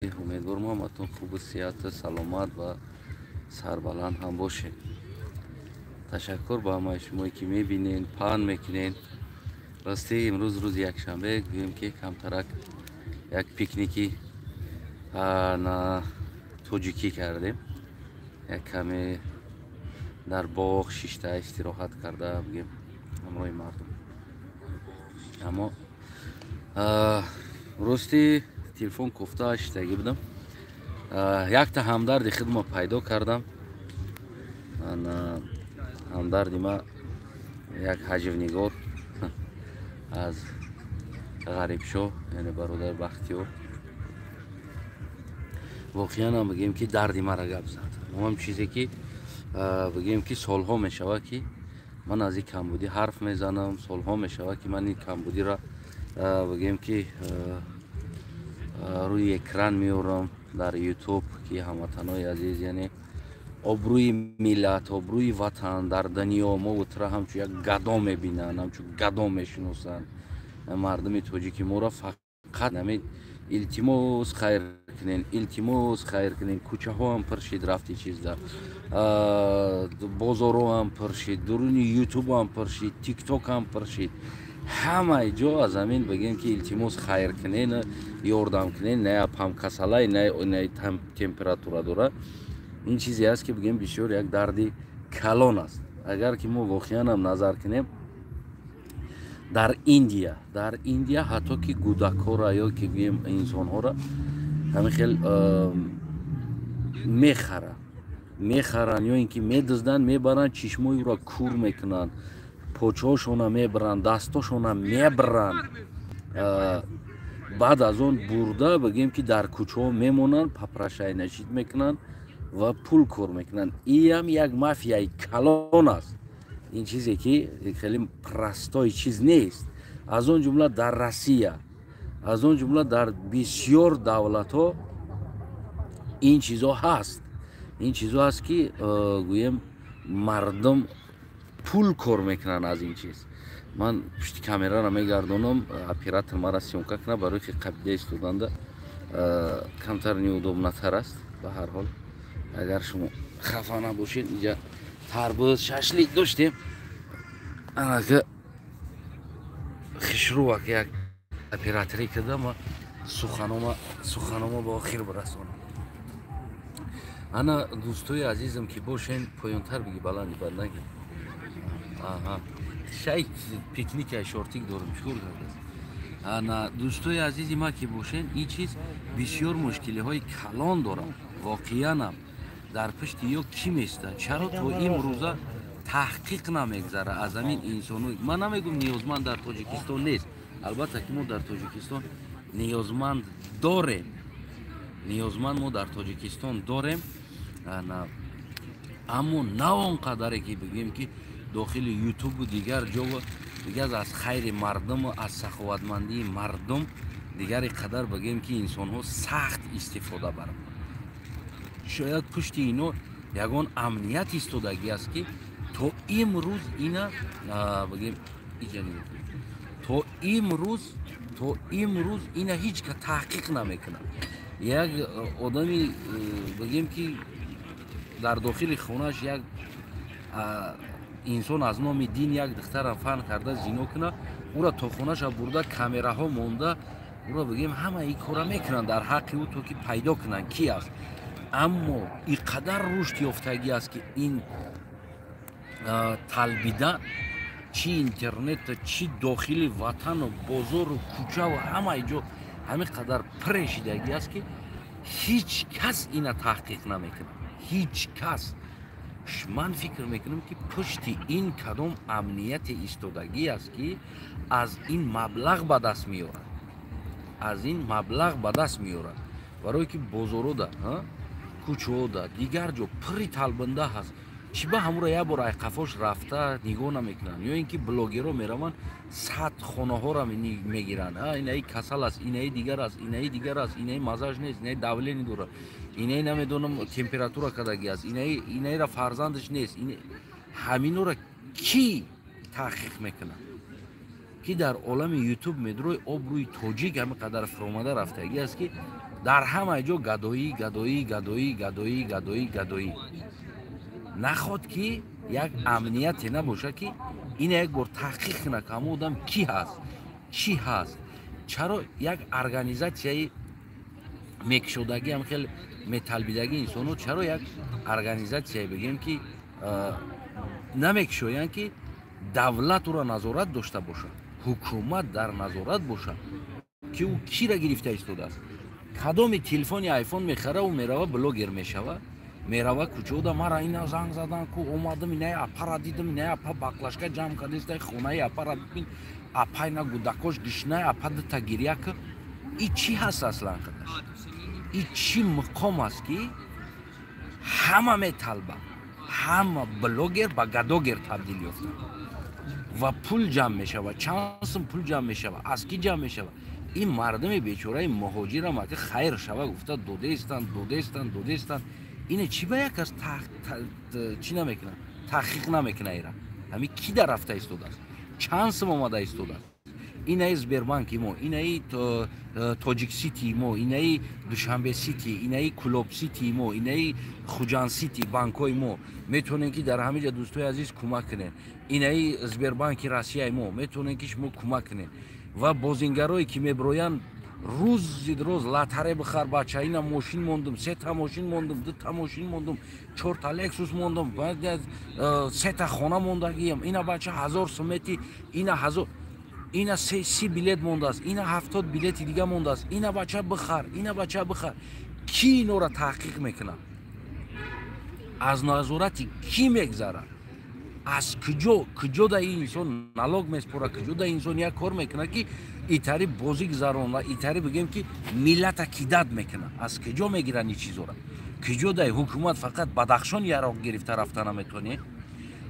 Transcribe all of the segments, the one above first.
Умедворам, ҳаматон хубу сиҳату саломат ва сарбаланд ҳам бошед. Ташаккур ба ҳамаи шумое, ки мебинен, паҳн мекунен. Ростӣ, имрӯз рӯзи якшанбе, гӯем ки камтарак як пикники на тоҷикӣ кардем, як каме дар боғ шишта истироҳат карда, бигем, ҳамроҳи мардум. Аммо рости, телефон кофта шиштагӣ будам, якта ҳамдарди худмо пайдо кардам. Ҳамдарди ма як ҳаҷвнигор аз Ғарибшоҳ, яъне бародари Бахтиёр. Воқеан ҳам, бигем ки, дарди мара гап зад. Ҳам чизе ки, бигем ки, солҳо мешавад, ки ман аз ин камбудӣ ҳарф мезанам, солҳо мешавад, ки ман ин камбудиро, бигем ки, рӯи экран меорам дар Ютуб, ки ҳамватанои азиз, яъне обрӯи миллат, обрӯи ватан дар дунё, мо утра ҳамчун як гадо мебинанд, ҳамчун гадо мешиносанд мардуми тоҷики моро. Фақат ҳамин «Илтимос, хайр кунен, илтимос, хайр кунен». Кӯчаҳоам пур шид, рафти чизда, бозорҳоам пур шид, дуруни Ютубам пур шид, Тиктокам пур шид, ҳамаи ҷо аз ҳамин, бигем ки, «Илтимос, хайр кунен, ёрдам кунен». На пам касалай, на температура дора. Ин чизе аст, ки, бигем, бисёр як дарди калон аст. Агар ки мо воқеанам назар кунем, дар Индия ҳатто ки кӯдакҳоро ё ки, гӯем, инсонҳоро ҳамин хел мехаранд ё ин ки медузданд, мебаранд, чишмои ӯро кур мекунанд, почаҳошона мебаранд, дастошона мебаранд. Баъд аз он бурда, бигем ки, дар кӯчаҳо мемонанд, попрошайничать мекунанд ва пул кор мекунанд. Иам як мафияи калон аст. Ин чизе ки хеле простой чиз нест. Аз он ҷумла дар Россия, аз он ҷумла дар бисёр давлатҳо ин чизо ҳаст. Ин чизо ҳаст, ки, гӯем, мардум пул кор мекунанд аз ин чиз. Ман пушти камераро мегардонам, оператор мара съёмка кунад, барои ки қабида истоданда камтар неудобнотар аст. Ба ҳар ҳол, агар шумо хафа набошед, инҷа тарбуз, шашлик доштем. Анака хишрувак як операторӣ карда, ма суханома ба охир бирасонам. Ана, дӯстои азизам, ки бошен, поёнтар биги, баланди бад наги. Аҳа, шай пикника шортик дорем, чикор кардааст? Ана, дӯстои азизи ма, ки бошен, ин чиз бисёр мушкилиҳои калон дорад. Воқеанам, дар пушти ё кӣ местад? Чаро то имрӯза таҳқиқ намегзара аз ҳамин инсоно? Ман намегӯм, ниёзманд дар Тоҷикистон нест. Албатта ки мо дар Тоҷикистон ниёзманд дорем, ниёзманд мо дар Тоҷикистон дорем, аммо на он қадаре, ки, бигӯем ки, дохили Ютубу дигар ҷо дигар аз хайри мардуму аз саховатмандии мардум дигари қадар, бигӯем ки, инсонҳо сахт истифода баранд. Шояд пушти ино ягон амният истодагӣ аст, ки то имрӯз ина, бигӯем, то имрӯз ина ҳеҷ ка таҳқиқ намекунад. Як одами, бигӯем ки, дар дохили хонааш як инсон аз номи дин як духтара фан карда зино кунад, ӯра то хонаша бурда, камераҳо монда, ӯро, бигӯем, ҳама ин кора мекунанд дар ҳаққи ӯ, то ки пайдо кунанд, ки аст. Аммо ин қадар рушд ёфтагӣ аст, ки ин талбида чи интернета, чи дохили ватану бозору кӯчаву ҳамаи ҷо ҳамин қадар пурешидагӣ аст, ки ҳеҷ кас ина таҳқиқ намекунад, ҳеҷ кас. Ман фикр мекунам, ки пушти ин кадом амнияти истодагӣ аст, ки аз ин маблағ ба даст меорад, аз ин маблағ ба даст меорад. Барое ки бозорода, кӯчаода, дигар ҷо пурри талбанда ҳаст, чӣ ба ҳамуро як бор айқафош рафта нигоҳ намекунанд? Ё ин ки блогерҳо мераванд, сад хонаҳоро мегиранд: инаи касал аст, инаи дигар аст, инаи дигар аст, инаи маззаш нест, инаи давление дорад, инаи, намедонам, температура кардагӣ аст, инаира фарзандаш нест. Ҳаминора кӣ таҳқиқ мекунад, ки дар олами Ютуб медрои, обрӯи тоҷик ҳамин қадар фуромада рафтагӣ аст, ки Дар ҳама ҷо гадоӣ, гадоӣ, гадоӣ, гадоӣ, гадоӣ, гадоӣ. Наход ки як амнияте набошад, ки ина як бор таҳқиқ кунад, ки ҳамон одам ки ҳаст, чӣ ҳаст. Чаро як организатсияи мекушодагӣ ҳам хеле металбидагӣ инсонҳо, чаро як организатсияе бигем, ки намекушоянд, ки давлат ӯро назорат дошта бошад, ҳукумат дар назорат бошад, ки ӯ кира гирифта истодааст, кадоми телефони айфон мехара, ӯ мерава блогер мешава, мерава кӯчода мара ина занг задан ку омадам, инаи апара дидам, инаи апа баклашка ҷамъ кардааст, хонаи апара бибин, апа ина гудакош гишнай, апа дута гиря ку. И чӣ ҳаст аслан худаш? И чӣ муқом аст, ки ҳама металба, ҳама блогер ба гадогер табдил ёфта ва пул ҷамъ мешавад? Чанд сум пул ҷамъ мешавад? Аз кӣ ҷамъ мешавад? Ин мардуми бечораи муҳоҷирам ака хайр шава гуфта додестанд, додестанд, додестанд. Ине чӣ ба як кас чӣ намекунад, таҳқиқ намекунад? Ира ҳами ки дар рафта истодааст, чанд сум омада истодааст? Инаи Сбербанки мо, инаи Тоҷик Сити мо, инаи Душанбе Сити, инаи Кулоб Сити мо, инаи Хуҷанд Сити банкҳои мо метавонем, ки дар ҳамин ҷа, дӯстои азиз, кӯмак кунед. Инаи Сбербанки Россияи мо метавонем, ки шумо кӯмак кунед. Ва бозингарое ки меброянд рӯзи рӯз: лотаре бихар, бача, ина мошин мондум, сета мошин мондум, дута мошин мондум, чорта Лексус мондум, сета хона мондагиям, ина бача 1000 сумети, ина ҳазор, ина 30 билет мондааст, ина 70 билети дига мондааст, ина бача бихар, ина бача бихар. Кӣ инора таҳқиқ мекунад? Аз назорати кӣ мегзарад? Аз куҷо, куҷо да ин инсон налог меспора, куҷо да инсон як кор мекунад, ки итари бозӣ гузарон, итари бигем, ки миллата кидать мекунад? Аз куҷо мегиранд ин чизора? Куҷо дай ҳукумат? Фақат Бадахшон яроқ гирифта рафта наметавонед,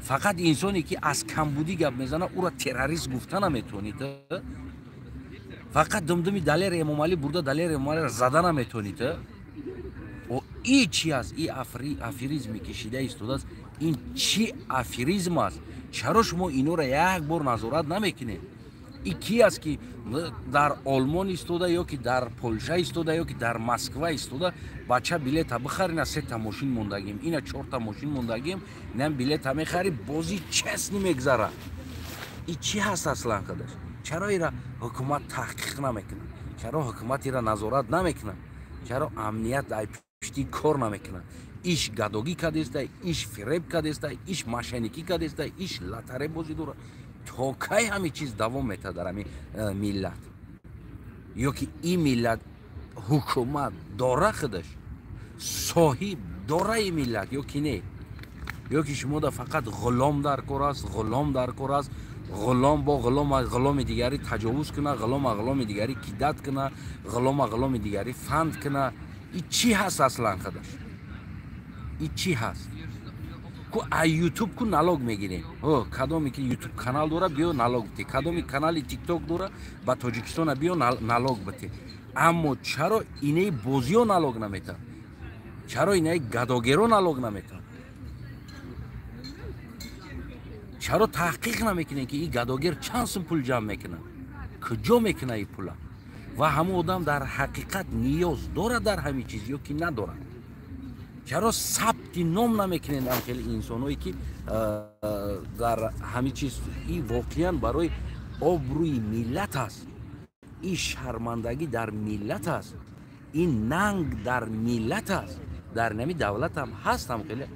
фақат инсоне ки аз камбудӣ гап мезанад, ӯро террорист гуфта наметавонед, фақат думдуми Далер Эмомалӣ бурда, Далер Эмомалиро зада наметавонед. И чи аст и аферизме ки шида истодааст? Ин чӣ аферизм аст? Чаро шумо инора як бор назорат намекунед? И ки аст, ки дар Олмон истода ё ки дар Полша истода ё ки дар Москва истода: бача, билета бихар, ина сета мошин мондагим, ина чорта мошин мондагим, инам билета мехари, бозӣ честно мегзара? И чӣ ҳаст аслан худаш? Чаро ира ҳукумат таҳқиқ намекунад? Чаро ҳукумат ира назорат намекунад? Чаро амният ай пишти кор намекунад? Иш гадогӣ кардеста, иш фиреб кардеста, иш мошенникӣ кардеста, иш лотаре бозӣ дорад. То кай ҳамин чиз давом метавад дар ҳамин миллат? Ё ки ин миллат ҳукумат дора, худаш соҳиб дора ин миллат, ё ки не? Ё ки шумо да фақат ғулом дар кор аст, ғулом дар кор аст, ғулом бо ғулом, ғуломи дигари таҷовуз куна, ғулома ғуломи дигари кидать куна, ғулома ғуломи дигари фанд куна? И чӣ ҳаст аслан худаш? И чӣ ҳаст? Ку а Ютуб ку налог мегирем. Кадоме ки Ютуб канал дора, биё налог бите, кадоми канали Тикток дора, ба Тоҷикистона биё налог бите. Аммо чаро инаи бозиё налог наметавад? Чаро инаи гадогеро налог наметавад? Чаро таҳқиқ намекунем, ки ин гадогер чанд сум пул ҷамъ мекунад, куҷо мекунад ин пула, ва ҳамон одам дар ҳақиқат ниёз дорад дар ҳамин чиз ё ки надорад? Чаро сабти ном намекунед ам хеле инсоное, ки дар ҳамин чиз? И воқеан барои обрӯи миллат аст, ин шармандагӣ дар миллат аст, ин нанг дар миллат аст. Дар нами давлатам ҳастам хеле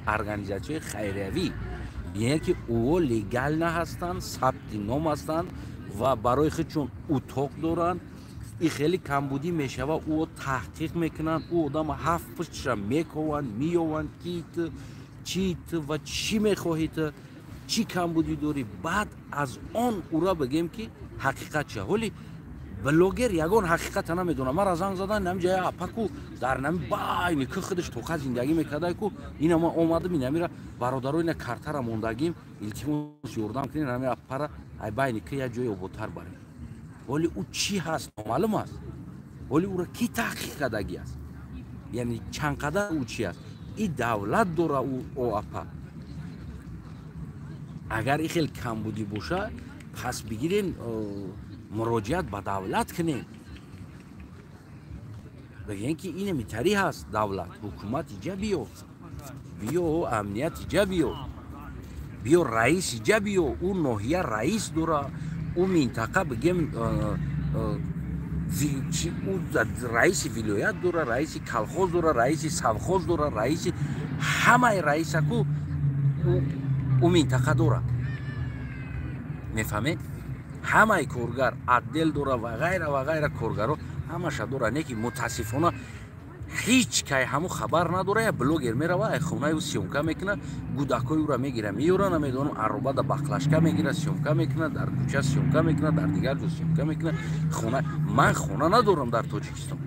организатсияи хайриявӣ, яъне ки ӯо легально ҳастанд, сабти ном ҳастанд ва барои худшон утоқ доранд. И хеле камбудӣ мешава, ӯо таҳқиқ мекунанд, ӯ одама ҳафт пуштша мекованд, меёванд, ки ту чӣ ту ва чӣ мехоҳӣ, ту чӣ камбудӣ дорӣ. Баъд аз он ӯра бигем, ки ҳақиқат чия. Ҳоли блогер ягон ҳақиқата намедонам. Мара занг задан, намҷая апаку дар нами байни ки худаш тоқа зиндагӣ мекарда ку, ина ма омадам, инамира бародаро, ина картара мондагим, илтимос, ёрдам кунед, нами апара ай байни ки як ҷои ободтар барем. Ҳоли ӯ чӣ ҳаст, номаълум аст. Ҳоли ӯро кӣ таҳқиқ кардагӣ аст? Яъне чанд қадар ӯ чи аст? И давлат дора ӯ оапа. Агар и хел камбудӣ боша, пас бигирен, муроҷиат ба давлат кунем. Бигӯен ки инами тари ҳаст давлат, ҳукумат иҷа биё, биё амният иҷа биё, биё раис иҷа биё. Ӯ ноҳия раис дора, ӯ минтақа бигем раиси вилоят дора, раиси колхоз дора, раиси совхоз дора, раиси ҳамаи раисаку ӯ минтақа дора. Мефаҳмед? Ҳамаи коргар отдел дора ва ғайра ва ғайра, коргаро ҳамаша дора. Не ки мутаассифона ҳеҷ кай ҳаму хабар надора. Я блогер мерава, ай хонаи ӯ съёмка мекуна, гудакҳои ӯра мегира меёра, намедонам, арробада баклажка мегира, съёмка мекуна, дар кӯча съёмка мекуна, дар дигар ҷо съёмка мекуна. Хона ман хона надорам дар Тоҷикистон.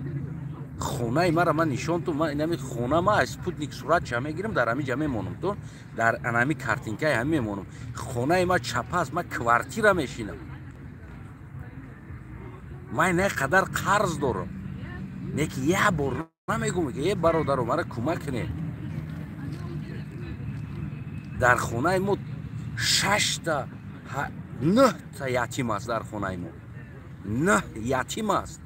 Хонаи мара ман нишон ту, ман инами хона ма аз спутник суратча мегирам, дар ҳами ҷа мемонам, ту дар анами картинкаи ҳами мемонам. Хонаи ма чапа аст, ман квартира мешинам. Ман не қадар қарз дорам, не ки як бор намегӯм ки е бародаро, мара кӯмак кунед. Дар хонаи мо шашта нӯҳта ятим аст, дар хонаи мо 9 ятим аст.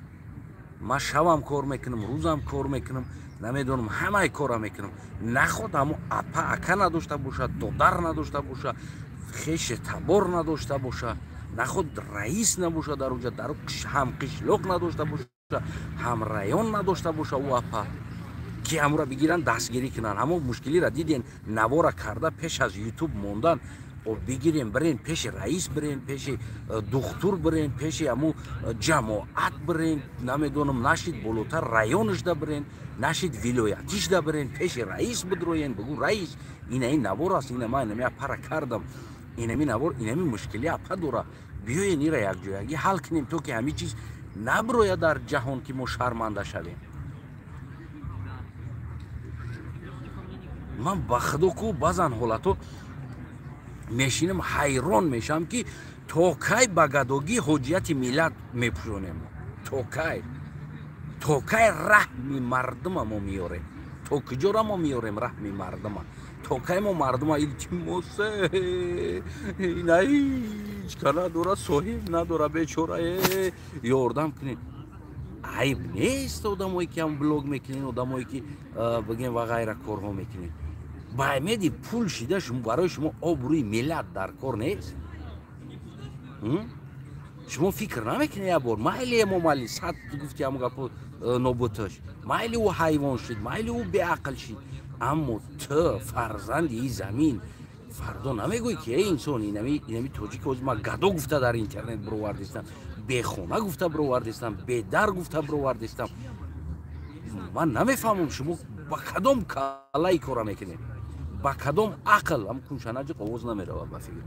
Ман шавам кор мекунам, рӯзам кор мекунам, намедонам, ҳамаи кора мекунам. Наход ҳамо апа ака надошта боша, додар надошта боша, хеши табор надошта боша, наход раис набоша дар уҷа, дар ҳамқишлоқ надошта боша, ҳамрайон надошта боша ӯ апа, ки ҳамура бигиранд дастгирӣ кунанд. Ҳамо мушкилиро диден, навора карда пеш аз ютуб мондан, бигирем бирен пеши раис, бирен пеши духтур, бирен пеши ҳаму ҷамоат, бирен, намедонам, нашид болотар районашда бирен, нашид вилоятишда бирен, пеши раис бидроен, бигӯ раис, ина ин навор аст, ина ман инами апара кардам, инами навор инами мушкили апа дора, биёен ира якҷоягӣ ҳал кунем, то ки ҳамин чиз наброяд дар ҷаҳон, ки мо шарманда шавем. Ман ба худо ку баъзан ҳолатҳо мешинам, ҳайрон мешавам, ки то кай ба гадогӣ ҳоҷияти миллат мепӯшонем, то кай, то кай раҳми мардума мо меёрем, то куҷора мо меёрем раҳми мардума, то кай мо мардума илтимос ина ҳеҷ ка надора, соҳиб надора, бечора, ёрдам кунед. Айб нест одамое ки ҳам блог мекунед, одамое ки бигем ва ғайра корҳо мекунед. Ба умеди пул шида барои шумо обрӯи миллат дар кор нест. Шумо фикр намекунед як бор, майли Эмомалӣ сад гуфти ҳамон гапо нобуташ, майли ӯ ҳайвон шид, майли ӯ беақл шид, аммо ту фарзанди ин замин фардо намегӯӣ ки эй инсон, инами тоҷик ҳозир ман гадо гуфта дар интернет бировардистам, бехона гуфта бировардистам, бедар гуфта бировардистам. Ман намефаҳмам шумо ба кадом каллаи кора мекунед, ба кадом ақл. Ҳам куншанаҷиқ овоз намерава ба фикр,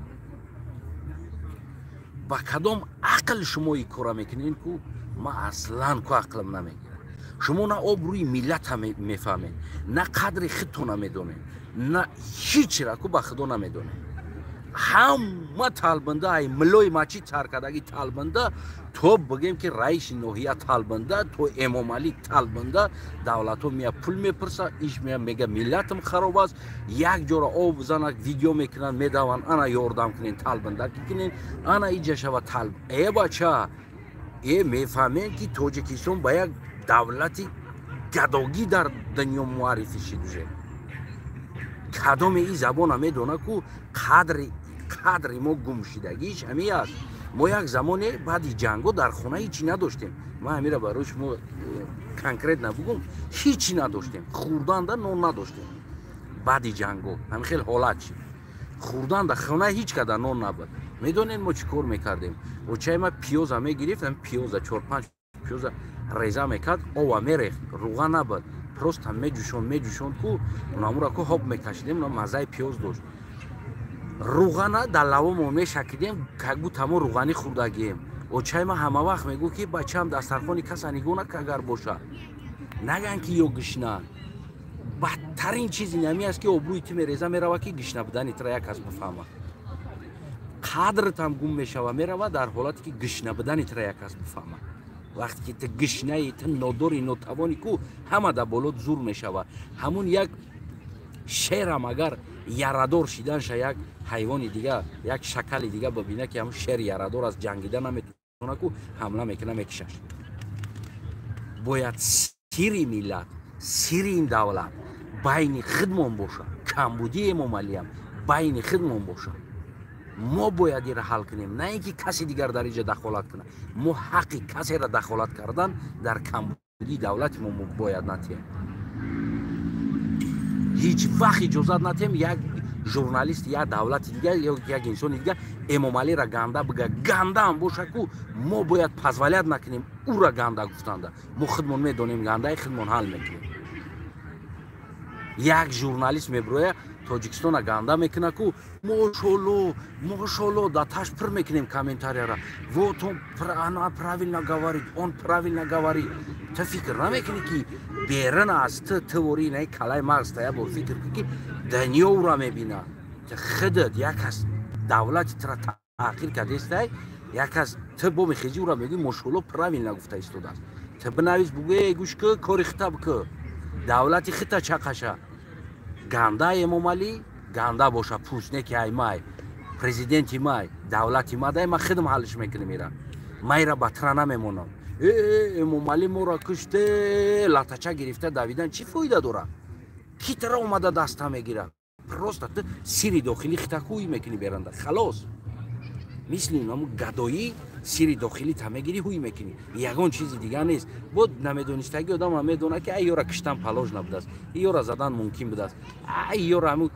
ба кадом ақл шумо ин кора мекунед ку ман аслан ку ақлам намегирад. Шумо на обрӯи миллата мефаҳмед, на қадри худтона медонед, на ҳичра ку ба худо намедонед. Ҳама талбанда, ай милои мачид саркардаги талбанда, то бигем ки раиси ноҳия талбанда, то Эмомалӣ талбанда, давлатҳо мея пул мепурса, иш мея мега миллатам хароб аст, як ҷора об занак видео мекунанд, медаванд, ана ёрдам кунен, талбандаки кунен, ана иҷа шава талб. Э бача, э мефаҳмем ки Тоҷикистон ба як давлати гадогӣ дар дунё муаррифӣ шид уже. Кадоме ин забона медона ку қадри мо гумшидагиш ҳамин аст. Мо як замоне баъди ҷанго дар хона ҳичи надоштем. Ман ҳамира барои шумо конкретно бугум, ҳичи надоштем, хӯрданда нон надоштем. Баъди ҷанго ҳамин хел ҳолат шид, хӯрданда хона ҳеҷ када нон набуд. Медонед мо чӣ кор мекардем? Очаи ма пиёза мегирифт, ҳамин пиёза 4-5 пиёза реза мекард, ова мерехт, руға набуд, просто меҷӯшон ку унамура ку ҳоб мекашидем, уна маззаи пиёз дошт. Руғана дар лавомо мешакидем, как будто мо руғанӣ хӯрдагием. Очаи ма ҳама вақт мегӯ ки бачаам, дастархони каса нигоҳ нака, агар боша наган ки ё гишна. Бадтарин чиз инами аст ки обрӯи ту мереза мерава, ки гишна будани тура як кас бифаҳма. Қадртам гум мешава мерава дар ҳолате ки гишна будани тура як кас бифаҳма. Вақте ки ту гишнаи, ту нодори, нотавони ку ҳама дар болот зур мешава. Ҳамун як шерам агар ярадор шиданша як ҳайвони дига, як шакали дига бибина ки ҳамун шер ярадор аст, ҷангида наметавона ку ҳамла мекуна, мекишаш. Бояд Сири миллат, сири ин давлат байни худмон боша, камбудии Эмомалиам байни худмон боша. Мо бояд ира ҳал кунем, на ин ки каси дигар дар инҷа дахолат кунад. Мо ҳаққи касеро дахолат кардан дар камбудии давлати мо бояд натиҳем. Ҳеҷ вақт иҷозат натиҳем як журналист, як давлати дигар ё як инсони дигар Эмомалиро ганда бига. Гандаам боша ку, мо бояд позволять накунем ӯра ганда гуфтанда. Мо худмон медонем гандаи худмон ҳал мекунем. Як журналист мебироя, Тоҷикистона ганда мекуна ку, мошолло, мошолло, да таш пир мекунем комментарияра. Вот он она правильно говорит, он правильно говорит. Ту фикр намекунӣ, ки берун аз ту твори наи калаи мағз та, як бор фикр кун, ки дунё ӯра мебина. Ту худат як кас давлати тура таъхир кардестай, як кас ту бо мехези, ӯра мегӯӣ мошолло, правильно гуфта истодааст. Ту бинавис, бугӯ: гӯш ку, кори хита бикӯ, давлати хита чақаша. Ганда Эмомалӣ ганда боша, пӯст не ки ай май президенти май, давлати мадай, ман худам ҳаллиш мекунем ира. Ман ира ба тра намемонам. Эмомалӣ моро куште, латача гирифта давидан чӣ фоида дорад? Ки тара омада даста мегирад? Просто ту сири дохилӣ хитакӯӣ мекунӣ беранда, халос. Мисли наму гадоӣ сири дохилӣ та мегирӣ, ҳуй мекунӣ, ягон чизи дигар нест. Бо намедонистагӣ одам медонад, ки ай ёра киштан палож набудааст, ёра задан мумкин будааст, ай ёра ҳамун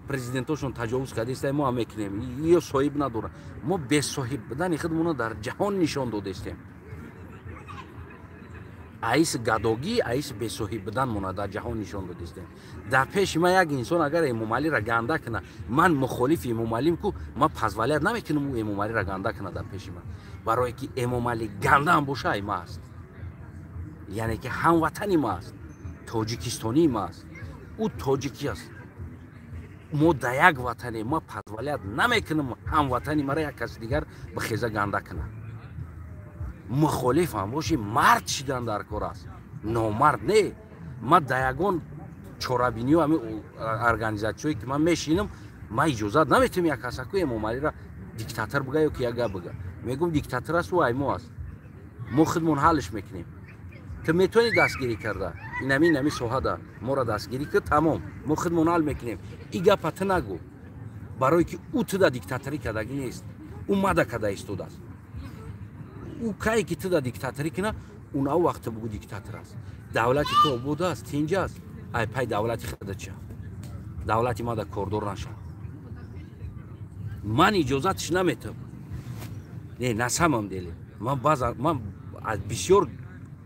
президентошон таҷовуз кардааст, мо ҳам мекунем, ё соҳиб надорад. Мо бесоҳиб будани худмонро дар ҷаҳон нишон додестем. Аис гадогӣ, аис бесоҳиб будан мона дар ҷаҳон нишон додистем. Дар пеши ман як инсон агар Эмомалиро ганда куна, ман мухолифи Эмомалим ку, ман позволять намекунам ӯ Эмомалиро ганда куна дар пеши ман, барое ки Эмомалӣ гандаам боша, ай ма аст, яъне ки ҳамватани ма аст, тоҷикистонии ма аст, ӯ тоҷикӣ аст, мо да як ватане. Ма позволять намекунам ҳамватани мара як каси дигар бихеза ганда кунад. Мухолифам боши, мард шидан дар кор аст, номард не. Ман да ягон чорабиниё, ҳамин организатсияое ки ман мешинам, ман иҷозат наметиҳам як касаку Эмомалиро диктатор бига ё ки як гап бига. Мегӯм: диктатор аст, ӯ ай мо аст, мо худмон ҳаллиш мекунем. Ту метавонӣ дастгирӣ карда инами соҳада моро дастгирӣ кар, тамом, мо худмон ҳал мекунем. И гапа ту нагӯ, барое ки ӯ туда диктаторӣ кардагӣ нест, ӯ мада карда истодааст. Ӯ кае ки туда диктаторӣ куна, унав вақта бугӯ диктатор аст. Давлати ту обод аст, тинҷ аст, ай пай давлати худа ча, давлати мада кордор наша. Ман иҷозатш наметам. Не, на самом деле ман баъзан, ман аз бисёр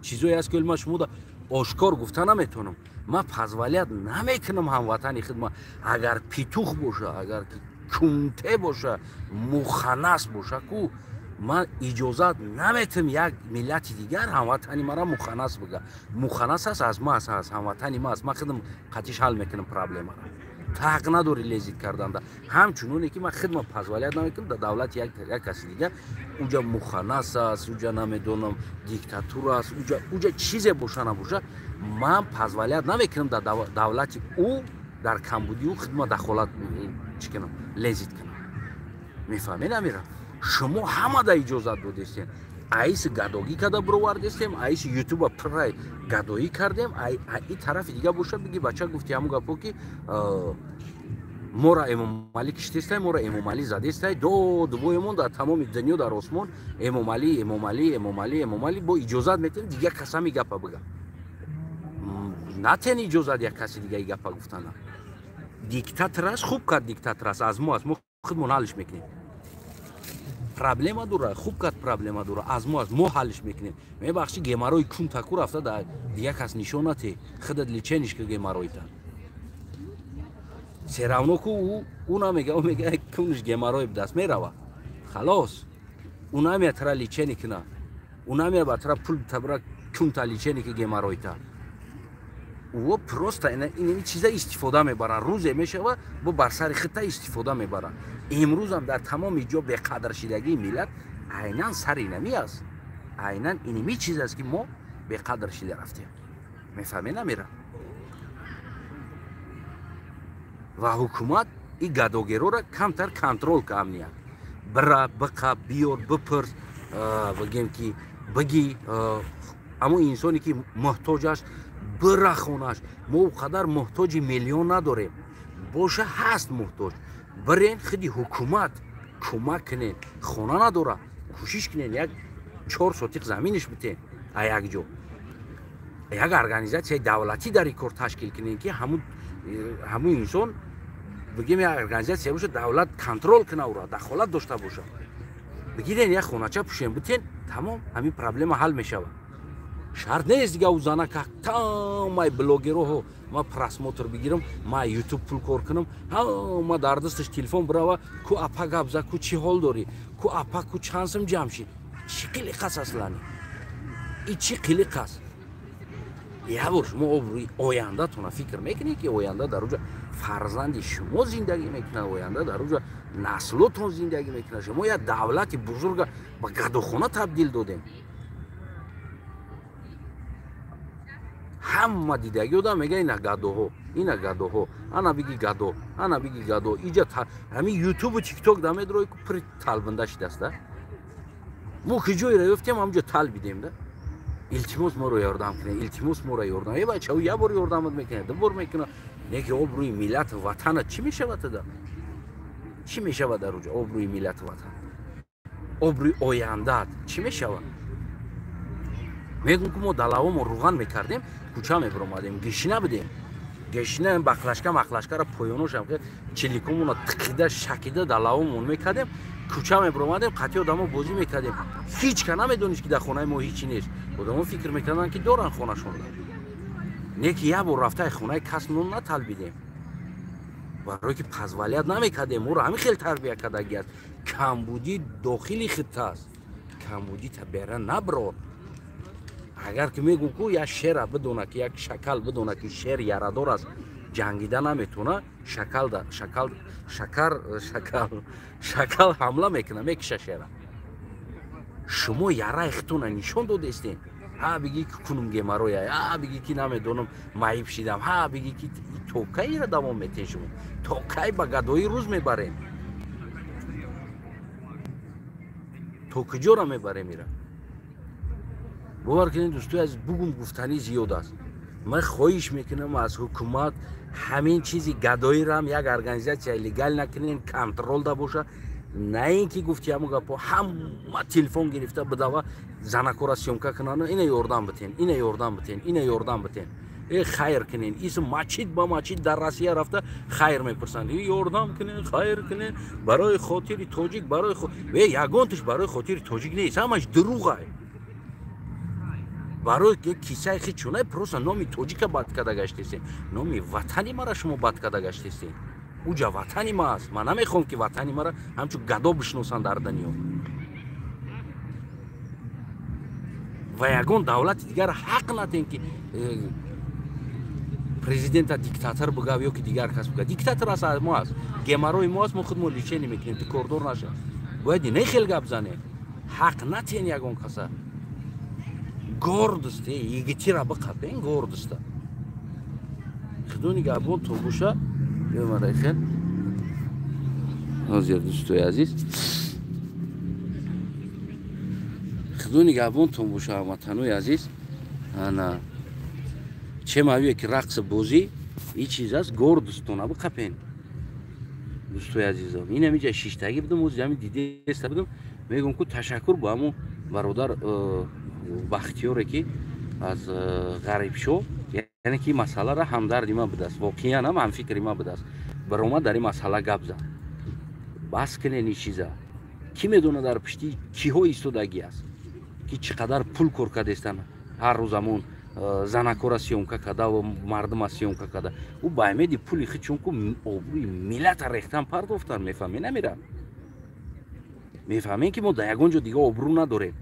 чизое аст, ки ман шумода ошкор гуфта наметавонам. Ман позволять намекунам ҳамватани худ, агар петух боша, агар ки кунте боша, муханнас боша ку, ман иҷозат наметам як миллати дигар ҳамватани мара муханнас бига. Муханнас аст, аз ма аст, аз ҳамватани ма аст, ман худам қатиш ҳал мекунам проблемаро. Ту ҳақ надорӣ лезить карданда. Ҳамчуноне ки ман худма позволять намекунам дар давлати як каси дигар, уҷа муханнас аст, уҷа намедонам диктатура аст, уҷа чизе боша набоша, ман позволять намекунам дар давлати ӯ, дар камбудии ӯ худма дахолат чӣ кунам, лезить кунам. Мефаҳмед амира? Шумо ҳамада иҷозат додестем, аиси гадогӣ карда бировардестем, аиси ютуба пиррай гадоӣ кардем. И тарафи дига боша, биги бача гуфти ҳамун гапо, ки мора Эмомалӣ киштестай, мора Эмомалӣ задестай, додубоемон дар тамоми дунё, дар осмон Эмомалӣ, Эмомалӣ, Эмомалӣ, Эмомалӣ. Бо иҷозат метем дигар касами гапа бига? Натен иҷозат як каси дига и гапа гуфтана. Диктатор аст, хуб кард, диктатор аст, аз мо аст, мо худмон ҳаллиш мекунем. Проблема дора, хуб кард, проблема дора, аз мо аст, мо ҳаллиш мекунем. Мебахши, геморрой кун таку рафта да дигар кас нишон нате, худат лечение ка геморройта. Всё равно ку ӯ намега, ӯ мега кунш геморрой будаст, мерава, халос. Ӯ намея тара лечение куна, ӯ намея ба тара пул табра кунта лечение ки геморройта. Ӯ просто ин чиза истифода мебаранд. Рӯзе мешава, бо бар сари хита истифода мебаранд. Имрӯзам дар тамоми ҷо беқадршидагии миллат айнан сари инами аст, айнан иними чиз аст, ки мо беқадр шида рафтем. Мефаҳме намера? Ва ҳукумат и гадогерора камтар контрол ка, амният бира, биқа, биёр, бипурс, бигем ки биги, аммо инсоне ки муҳтоҷ аст. Бира хонаш. Мо у қадар муҳтоҷи миллион надорем. Боша ҳаст муҳтоҷ. Бирен худи ҳукумат кӯмак кунен. Хона надора. Кӯшиш кунен як 4 сотиқ заминиш битен а як ҷо. Як организатсияи давлатӣ дар ин кор ташкил кунен ки ҳамун инсон бигем як организатсия боша, давлат контрол куна ура, дахолат дошта боша. Бигирен як хонача пӯшен битен, тамом, ҳамин проблема ҳал мешавад. Шарт нест дига ӯ занака тамай блогероҳо ма просмотр бигирам, ма ютуб пул кор кунам, ҳама дар дасташ телефон бирава, ку апа гап за, ку чӣ ҳол дорӣ, ку апа ку чанд сум ҷамъ шид. Чӣ қилиқ аст аслани? И чӣ қилиқ аст? Як бор шумо обрӯи ояндатона фикр мекунед ки оянда дар уҷа фарзанди шумо зиндагӣ мекунад, оянда дар уҷа наслотон зиндагӣ мекунад. Шумо як давлати бузурга ба гадохона табдил додем. Ҳама дидагӣ одам мега ина гадоҳо, ина гадоҳо, ана биги гадо, ана биги гадо. Иҷа ҳамин ютубу тикток да медрои ку пури талбинда шидаста. Мо ки ҷойро ёфтем, ҳамҷо талбидем да. Илтимос моро ёрдам кунед, илтимос моро ёрдам. Э бача, ӯ як бор ёрдамат мекунад, ду бор мекунад. Не ки обрӯи миллату ватанат чӣ мешавад тада? Чӣ мешавад дар уҷа обрӯи миллату ватан? Обрӯи ояндаат чӣ мешавад? Мегӯм ки мо далавомо руған мекардем, кӯча мебиромадем, гишина будем. Гишина бақлашка мақлашкаро поёношам чиликомона тиқида шакида далавомон мекардем, кӯча мебиромадем, қатъи одамо бозӣ мекардем. Ҳеҷ ка намедонист ки дар хонаи мо ҳечи нест. Одамо фикр мекарданд ки доранд хонашонда. Не ки як бор рафтаи хонаи кас нон наталбидем. Барое ки позволят намекардем, моро ҳамин хел тарбия кардагӣ аст. Камбудӣ дохили хитта аст. Камбудӣ табера наброр. Агар ки мегӯм ку як шера бидона ки як шакал бидона ки шер ярадор аст, ҷангида наметавона, шакал шакал шакар шакал шакал ҳамла мекуна, мекиша шера. Шумо яраи хитона нишон додестен. Ҳа биги ки кунум геморроя, ҳа биги ки намедонам маиб шидам, ҳа биги ки то кайра давом метен шумо? То кай ба гадоӣ рӯз мебарем? То куҷора мебарем ира? Бовар кунед дӯстои азиз, бугум гуфтанӣ зиёд аст. Ман хоҳиш мекунам аз ҳукумат ҳамин чизи гадоиро ҳам як организатсия легал накунен, контрол да боша. На ин ки гуфти ҳамун гапо ҳама телефон гирифта бидава занакора съёмка кунанд, ина ёрдам битен, ина ёрдам битен, ина ёрдам битен. Э хайр кунен, исм мачид ба мачид дар Россия рафта хайр мепурсанд. Ёрдам кунен, хайр кунен, барои хотири тоҷик, барои э ягонташ барои хотири тоҷик нест, ҳамаш дурӯғай. Барои кисаи хи чунай просто номи тоҷика бад карда гаштесен, номи ватани мара шумо бад карда гаштесен. Уҷа ватани ма аст. Ман намехоҳам ки ватани мара ҳамчун гадо бишносанд дар дунё. Ва ягон давлати дигар ҳақ натен ки президента диктатор бигав ё ки дигар кас бигав. Диктатор аст мо аст, геморрои мо аст, мо худ мо лечение мекунем, ту кордор наша. Бояд не хел гап занем. Ҳақ натен ягон каса. Гордость, йигитира биқапен гордоста. Худо нигаҳбон то боша. Ёмарайхел. Ҳозир дӯстои азиз. Худо нигаҳбон то боша ҳамватанои азиз. Ана че мавие ки рақс бозӣ ин чиз аст, гордостона биқапен. Дӯстои азизом, ин ҳамиҷа шиштагӣ будам, ози ҳамин дидеста будам. Мегӯм ку ташаккур ба ҳамун бародар Бахтиёре ки аз Ғарибшо, яъне ки масъаларо ҳамдарди ман будааст, воқеан ҳам ҳамфикри ман будааст. Баромад дар ин масъала гап зад. Бас кунен ин чиза. Кӣ медонад дар пишти киҳо истодагӣ аст, ки чӣ қадар пул кор кардестанд. Ҳар рӯз ҳамон занакора съёмка карда ва мардума съёмка карда. Ӯ ба умеди пули худ, чун ку обрӯи миллата рехтан пардохтан, мефаҳмед намера? Мефаҳмем ки мо дар ягон ҷо дига обрӯ надорем.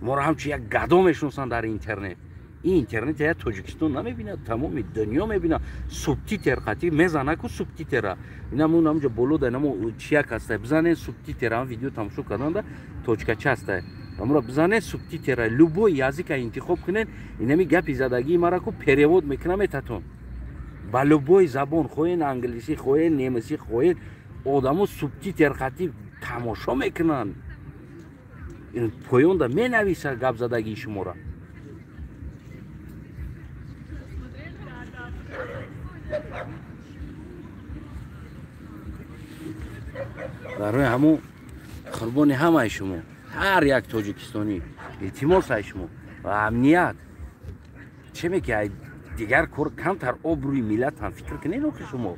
Моро ҳамчун як гадо мешиносанд дар интернет. Ин интернет як Тоҷикистон намебинад, тамоми дунё мебинад. Субтитр қатӣ мезана ку субтитра. Инамун ҳамҷо боло да инамо чияк ҳаста. Бизанед субтитра, ҳам видео тамошо карданда точка ча ҳаста. Амро бизанед субтитра, любой языка интихоб кунед, инами гапи задагии мара ку перевод мекунам метатон. Ба любой забон, хоҳен англисӣ, хоҳен немисӣ, хоҳен одамо субтитр қатӣ тамошо мекунанд. Поёнда менависад гап задагии шуморо. Барои ҳамун қурбони ҳамаи шумо, ҳар як тоҷикистонӣ илтимос ай шумо ва амният чӣ меки ай дигар кор камтар обрӯи миллат ҳам фикр кунед охи шумо.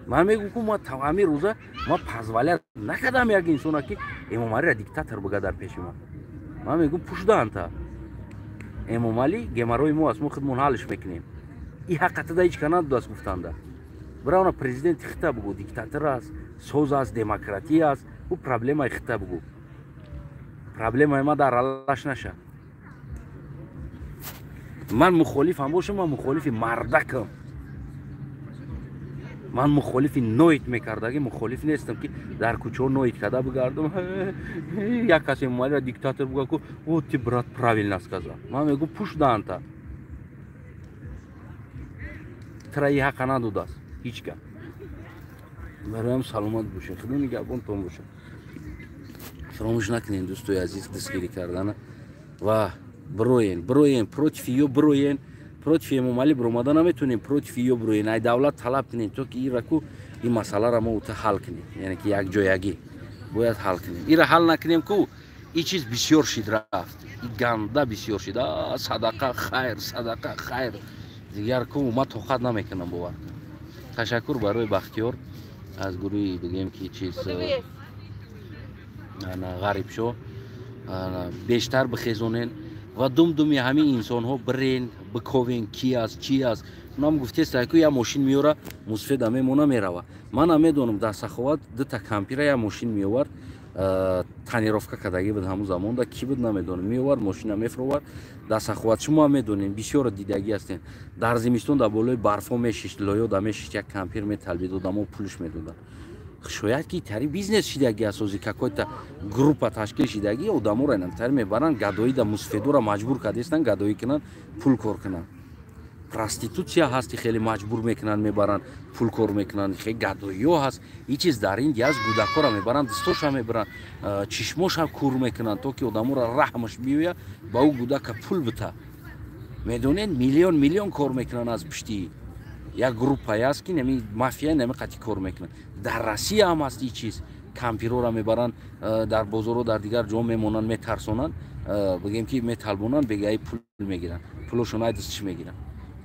Ман мегӯм ку ма ҳамин рӯза ма позволят накардам як инсона ки Эмомалиро диктатор буга дар пеши ман. Ман мегӯм пушдаанта. Эмомалӣ геморрои мо аст, мо худмон ҳалш мекунем. И ҳаққатада ҳеҷ ка надодааст гуфтанда. Бирауна президенти хита бугӯ, диктатор аст, соз аст, демократия аст, ӯ проблемаи хита бугӯ. Проблемаи ма дар алаш наша. Ман мухолифам бошам, ман мухолифи мардакам. Ман мухолифи ноит мекардагӣ мухолиф нестам ки дар кӯчаҳо ноит карда бигардам. Як касе Эмомалиро диктатор буга ку, о ты брат правильно сказал. Ман мегӯм пушдаанта. Тра и ҳақа надодааст ҳеҷ кас. Бароям саломат бошед, худо нигаҳбонтон бошад. Фаромӯш накунед дӯстои азиз дастгирӣ кардана ва бироен, бироен против ё бироен, против Эмомалӣ биромада наметонем, против ё бироен, ай давлат талаб кунем то ки ираку ин масъаларо мо ута ҳал кунем, яъне ки якҷоягӣ бояд ҳал кунем. Ира ҳал накунем ку ин чиз бисёр шид рафт, и ганда бисёр шид. Садақа хайр, садақа хайр. Дигар ку ма тоқат намекунам, бовар кун. Ташаккур барои Бахтиёр аз гурӯҳи бигем ки чиз Ғарибшо. Бештар бихезонен ва думдуми ҳамин инсонҳо бирен, биковен ки аст, чи аст. Унам гуфтест ку як мошин меёра, мусфеда мемона мерава. Ман намедонам дар Саховат дута кампира як мошин меовард, тонировка кардагӣ буд ҳамун замонда, ки буд намедонам, меовард, мошина мефуровард. Дар Саховат шумо ҳам медонем, бисёр дидагӣ ҳастем. Дар зимистон дар болои барфо мешишт, лоёда мешишт, як кампир металбид, одамо пулш медоданд. Шояд ки тари бизнес шидагӣ асози какой-то группа ташкил шидагӣ, одаморо инам тари мебаранд, гадоида мусфедора маҷбур кардестанд, гадоӣ кунанд, пул кор кунанд. Проститутсия ҳаст, хеле маҷбур мекунанд, мебаранд, пул кор мекунанд, хеле гадоиё ҳаст. Ин чиз дар Индия аст, гӯдакҳоро мебаранд, дастошам мебаранд, чишмошам кур мекунанд, то ки одаморо раҳмаш биёяд, ба ӯ гӯдака пул бита. Медонед, миллион миллион кор мекунанд аз пушти як группае аст ки нами мафия нами қати кор мекунанд. Дар Россия ҳам аст ин чиз. Кампирҳоро мебаранд, дар бозорҳо, дар дигар ҷо мемонанд, метарсонанд, бигем ки металбонанд, бегаи пул мегиранд, пулошон ай дастиш мегиранд.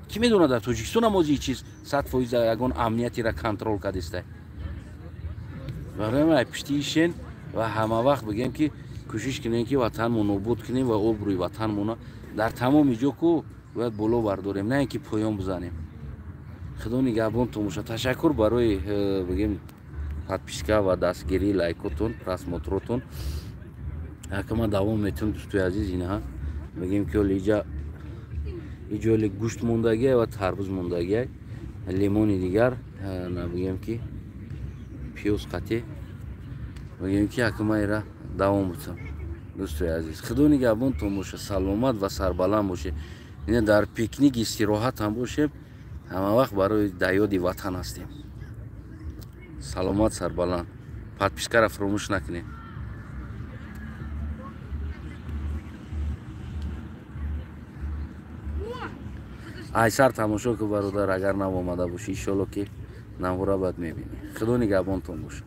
Ки медонад дар Тоҷикистон ҳам ози ин чиз 100% ягон амниятиро контрол кардеста. Барои ай пушти ишен ва ҳама вақт бигем ки кӯшиш кунем ки ватанмон обод кунем ва обрӯи ватанмона дар тамоми ҷо ку бояд боло бардорем, на ин ки поён бизанем. Худо нигаҳбонтон бошад. Ташаккур барои бигем подписка ва дастгирӣ, лайкотон, просмотротон. Ака ман давом метавам дӯстои азиз, инаҳа бигем ки ҳоло иҷа иҷоли гӯшт мондагиай ва тарбуз мондагиай, лимони дигар, бигем ки пиёз қатӣ, бигем ки ака ман ира давом бутам. Дӯстои азиз, худо нигаҳбонтон бошад, саломат ва сарбаланд бошед. Ина дар пикник истироҳат ҳам бошем, ҳама вақт барои даёди ватан ҳастем. Саломат, сарбаланд. Подпискаро фаромӯш накунед. Айсар тамошо ку бародар, агар нав омада бошӣ, иншолло ки навора баъд мебинӣ. Худо нигаҳбонтон бошад.